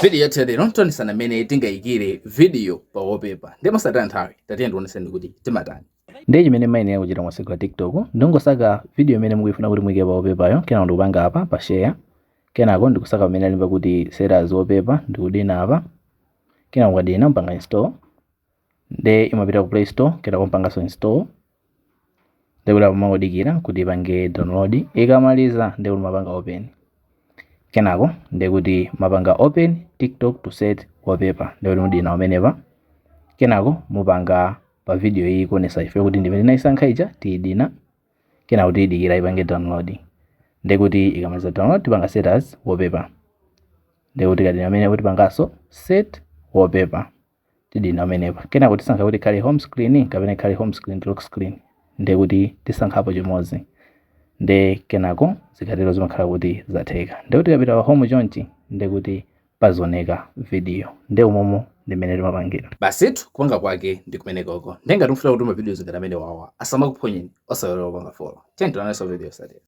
Video yathu yalero tionesana mmene tingayikire video pa wallpaper. Ndiye mosataya nthawi, tatiye ndioneseni kuti timatani. Ndiye chimene mumayenera kuchita mwasegula TikTok, ndingosaka video imene mukuyifuna kuti muyike pa wallpaper yo, kenako ndikupanga apa pa share, kenako ndikusaka pamene alemba kuti set as wallpaper, ndikudina apa, kenako mukadina mpanga install, nde imapita ku Play Store, kenako mpanganso install, ndekuti apo mangodikira kuti ipange download. Ikamaliza ndekuti mapanga open, kenako ndekuti mapanga open TikTok to set wallpaper, ndekuti mudina pamenepa, kenako mupanga pa video iyi kuonesa ife kuti ndimene tinayisankha ija, tiyidina, kenako tiyidikira ipange download. Ndekuti ikamaliza download tipanga set as wallpaper, ndekuti kadina pamenepo tipanganso set wallpaper, tidina pamenepa, kenako tisankha kuti ikhale home screen kapena ikhale home screen to lock screen, ndekuti tisankhapo chimodzi. Nde kenako zikatero zimakhala kuti zatheka. Ndekuti tikapita pa home chonchi, ndekuti pazioneka video. Nde umomo ndimene timapangira. Basitu, kupanga kwake ndi kumenekoko. Ndiye ngati mufuna kuti ma videos ngati amene wawa asamakuphonyeni, osaiwala kupanga follow. Tiye tionanso video yotsatira.